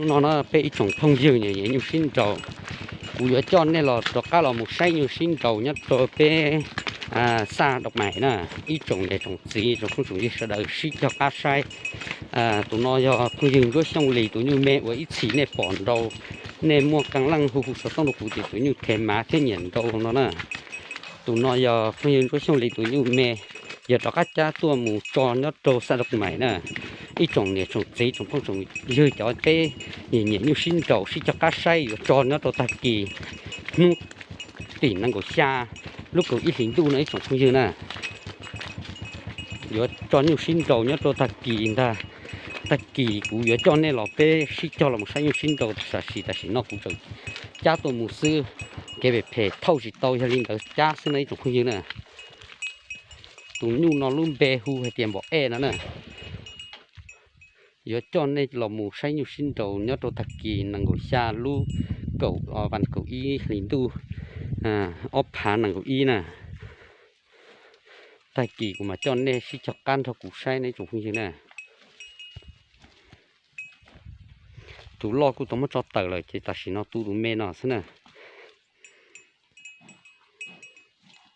Hnub no na peb ib tsoom phooj ywg nyiam nyuj sib nraus, kuv yuav coj nej los rov qab los mus saib nyuj sib nraus nyob rau peb Xaj Doo Mais na, ib tsoom niam tsoom txiv tsoom phooj tsoom ywg sawv daws sib cog qab saib. Tus no yog phooj ywg Ntsuab Xyooj Lis tus nyuj me uas ib txhis nej pom nrau, nej muaj qee leej hu hu xov tooj rau kuv tias tus nyuj thev mav thiab nyiam nrau no na. Tus no yog phooj ywg Ntsuab Xyooj Lis tus nyuj me, yog rov qab cab tuaj mus tso nyob rau Xaj Doo Mais na. Ib tsoom niam tsoom txiv tsoom phooj tsoom ywg cov peb nyiam nyuj sib nraus sib cog qab saib yuav tso nyob rau tag kis hnub tim nees nkaum xya lub kaum ib hlis ntuj no ib tsoom phooj ywg na. Yuav tso nyuj sib nraus nyob rau tag kis ntag. Tag kis kuv yuav coj nej los peb sib cog los mus saib nyuj sib nraus tam sim, tam sim no kuv tseem cab tuaj mus xwb, kev phem phem thauj tsis tau yog li ntawd cab xwb no ib tsoom phooj ywg na. Tus nyuj no lub npe hu hais tias Npom Ej no na. Yuav coj nej los mus saib nyuj sib nraus nyob rau tag kis nees nkaum xya lub kaum, vas kaum ib hlis ntuj ob phav nees nkaum ib na. Tag kis kuv mam coj nej sib cog qab nrog kuv saib no ib tsoom phooj ywg na. Tus loj kuj tau muab tso tawm lawm ces tam sim no tu tus me no xwb na.